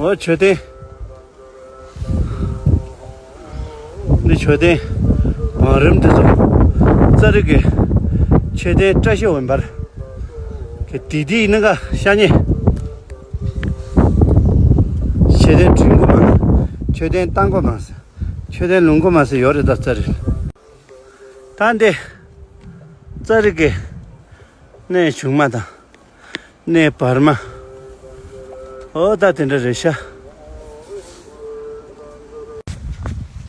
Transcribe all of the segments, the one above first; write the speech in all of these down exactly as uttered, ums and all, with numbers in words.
འོ་མཆོད་རྟེན། འདི་མཆོད་རྟེན་བང་རིམ་འདི་ཚོ་ཙ་རི་གི་མཆོད་རྟེན་བཀྲ་ཤིས་འོད་འབར་གི་དེ་དེའི་ནང་ག་ཤ་ཉེ། མཆོད་རྟེན་བྲིན་གོ་མ། མཆོད་རྟེན་བཏང་གོ་མ་ཟེར། མཆོད་རྟེན་ལུང་གོ་མ་ཟེར་ཡོད་རེད་ད་ཙ་རི། ད་འདི་ཙ་རི་གི་གནས་ཆུང་མ་དང་། གནས་བར་མ། ཨོ་ད་དེ་འདྲ་རེད་ཤག་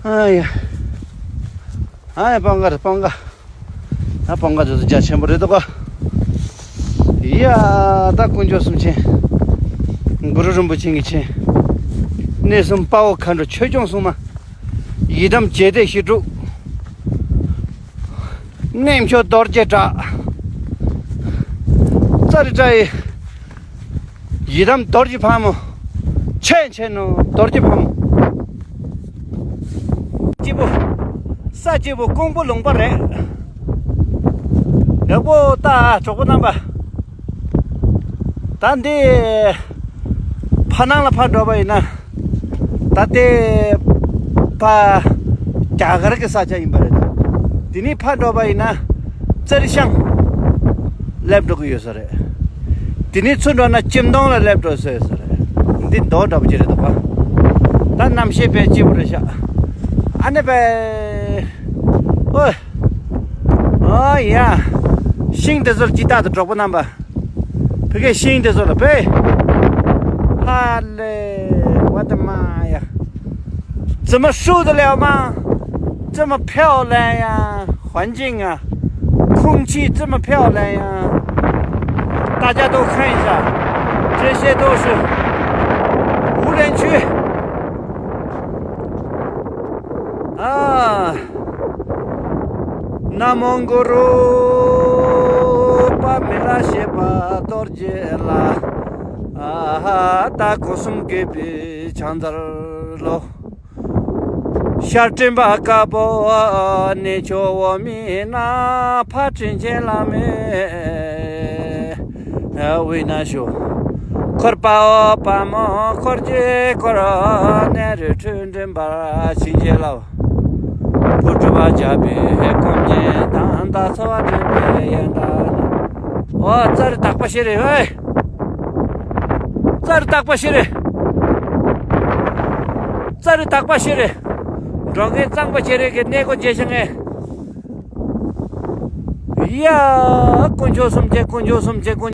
ཨ་ཡ། ཨ་ཡ་སྤང་ཁ་རེད་སྤང་ཁ། ཨ་སྤང་ཁ་དེ་ཚོ་རྒྱ་ཆེན་པོ་རེད་འདུག་ག་ཡ་ད་དཀོན་མཆོག་གསུམ་མཁྱེན། གུ་རུ་རིན་པོ་ཆེ་གིས་མཁྱེན། གནས་གསུམ་དཔའ་བོ་མཁའ་འགྲོ་ཆོས་སྐྱོང་སྲུང་མ། ཡི་དམ་རྒྱལ་བསྟན་ཞི་ཕྲུག་གནས་མཆོག་རྡོ་རྗེ་བྲག་ཙ་རི་བྲག་ཡི་ཡི་དམ་རྡོ་རྗེ་ཕག་མོ། ཆེ་ཆེ་ནོ་རྡོ་རྗེ་ཕག་མོ། སྐྱིད་པོ། ས་སྐྱིད་པོ་ཀོང་པོ་ལུང་པ་རེད། ཡག་པོ་ལྟ་གྲོགས་པོ་རྣམ་པ། ད་འདི་ཕ་ནང་ལ་ཕར་འགྲོ་བ་ཡིན་ན། ད་ལྟའི་ཕ་རྒྱ་གར་གྱི་ས་ཆ་ཡིན་པ་རེད། དེ་ནས་ཕར་འགྲོ་བ་ཡིན་ན་ཙེར་ཤང་སླེབས་འགྲོ་གི་ཡོད་ས་རེད། དེ་ནས་ཚུར་འགྲོ་ན་ཅིམ་ཏོང་ལ་སླེབས་འགྲོ་ས་ཡོད་ས་རེད། འདི་མདོ་འདྲ་པོ་ཅིག་རེད་འདུག་པ། ད་གནམ་གཤིས་དཔེ་སྐྱིད་པོ་རེད་ཤག་ཨ་ནི་པའི། ཨོ། ཨོ་ཡ། ཤིང་དེ་ཚོར་ཅི་ལྟ་དུ་གྲོགས་པོ་རྣམ་པ། ཕ་གི་ཤིང་དེ་ཚོ་ལ་ཕེ། ཧ་ལེ། བ་དེ་མ་ཡ། 怎么树的了吗？这么漂亮呀，环境啊，空气这么漂亮呀。大家都看一下，这些都是无人区。 ཨ། ན་མོ་གུ་རུ་པདྨེ་ལ་ཞེས་པ་རྡོ་རྗེ་ལ། ཨ་ད་སྒོ་གསུམ་གུས་པས་ཕྱག་འཚལ་ལོ། ཤར་སྤྲིན་པ་དཀར་པོ་གནས་མཆོག་འོག་མིན་ན། ཕ་དྲིན་ཅན་བླ་མའི་དབུས་ན་བཞུགས། འཁོར་དཔའ་བོ་དཔའ་མོ་འཁོར་གྱིས་བསྐོར། གནས་རི་ཁྲོད་འགྲིམ་པར་བྱིན་གྱིས་བརླབས། བུ་གྲུ་པ་བརྒྱ་པའི་སྐུ་བརྙན་དང་། ད་ཚོ་བ་འདྲེན་པའི་ཡན་ལག་ནི། ཨོ་ཙར་དག་པ་ཤེས་རེད་ཨེ། ཙར་དག་པ་ཤེས་རེད། ཙར་དག་པ་ཤེས་རེད། འགྲོ་མཁན་གཙང་པ་ཤེས་རེད་ཀྱི་གནས་སྒོ་འབྱེད་བྱ་ངེས། ཡ། དཀོན་མཆོག་གསུམ་མཁྱེན། དཀོན་མཆོག་གསུམ་མཁྱེན། དཀོན།